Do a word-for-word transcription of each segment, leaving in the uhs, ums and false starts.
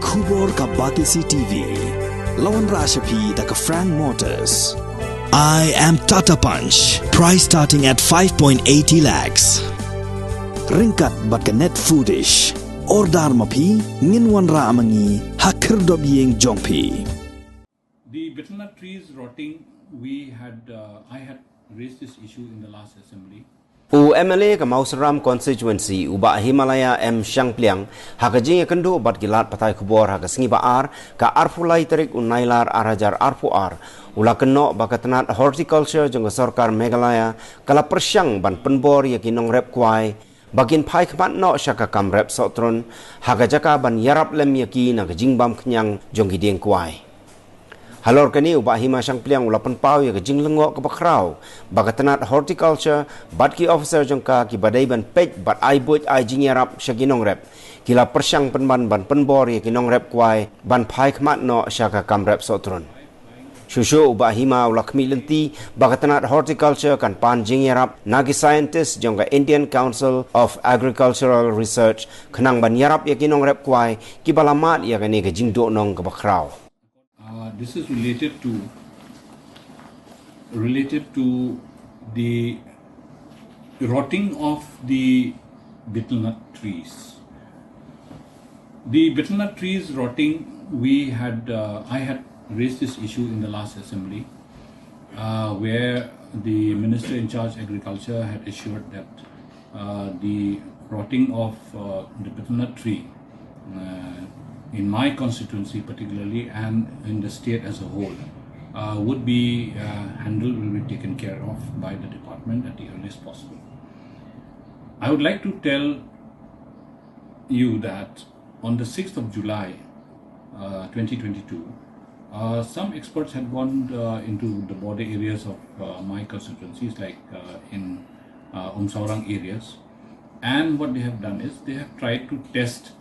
Khubor ka Batesi T V. La wanrah sha phi da ka Frank Motors. I am Tata Punch. Price starting at five point eighty lakhs. Ryngkat bad ka Net Foodish. Order ma phi, ngin wanrah ma ngi ha khyrdop ïing jong phi. The betel nut trees rotting, we had, uh, I had raised this issue in the last assembly. U M L A ka Mawsynram constituency, u Bah Himalaya M Shangpliang, ha ka jingïakynduh bad ki lad pathai khubor ha ka sngi ba ar, ka arphew lai tarik u Nailar ar hajar arphew ar, u la kynnoh ba ka tnat horticulture jong ka sorkar Meghalaya ka la pyrshang ban pynbor ïa ki nongrep kwai ba kin phai khmat noh sha ka kam rep sohtrun, ha ka jaka ban ïarap lem ïa ki na ka jingbam khñiang jong ki dieng kwai. Halor kane, u Bah Hima Shangpliang u la pynpaw ïa ka jinglyngngoh kaba khraw ba ka tnat horticulture bad ki officer jong ka kiba dei ban peit bad ai buit ai jingïarap sha ki nongrep, ki la pyrshang pynban ban pynbor ïa ki nongrep kwai ban phai khmat noh sha ka kam rep sohtrun. Shuh shuh, u Bah Hima u la khmih lynti ba ka tnat horticulture kan pan jingïarap na ki scientist jong ka Indian Council of Agricultural Research khnang ban ïarap ïa ki nongrep kwai kiba la mad ïa kane ka jingduhnong kaba khraw. Uh, this is related to, related to the rotting of the betel nut trees. The betel nut trees rotting, we had, uh, I had raised this issue in the last assembly, uh, where the minister in charge agriculture had assured that, uh, the rotting of, uh, the betel nut tree, uh, in my constituency particularly and in the state as a whole, uh, would be, uh, handled, will be taken care of by the department at the earliest possible. I would like to tell you that on the sixth of July, uh, twenty twenty-two, uh, some experts had gone, uh, into the border areas of, uh, my constituencies, like, uh, in, uh, Umsaurang areas. And what they have done is they have tried to test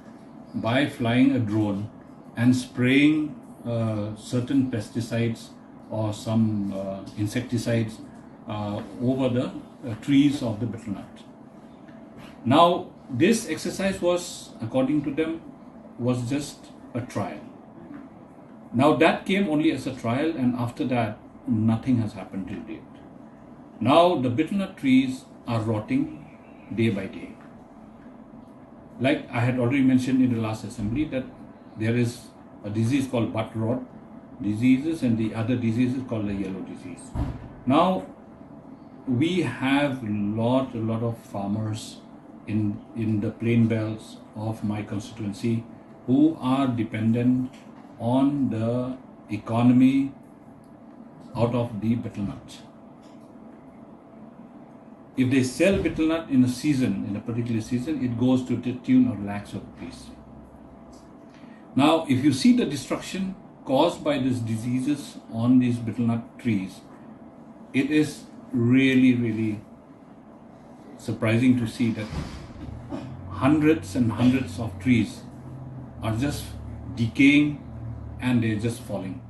by flying a drone and spraying, uh, certain pesticides or some, uh, insecticides, uh, over the, uh, trees of the betel nut. Now, this exercise was, according to them, was just a trial. Now, that came only as a trial, and after that, nothing has happened till date. Now, the betel nut trees are rotting day by day. Like I had already mentioned in the last assembly, that there is a disease called bud rot diseases, and the other disease is called the yellow disease. Now, we have lot, a lot of farmers in, in the plain belts of my constituency who are dependent on the economy out of the betel nut. If they sell betel nut in a season, in a particular season, it goes to the tune of lakhs of rupees. Now, if you see the destruction caused by these diseases on these betel nut trees, it is really, really surprising to see that hundreds and hundreds of trees are just decaying and they're just falling.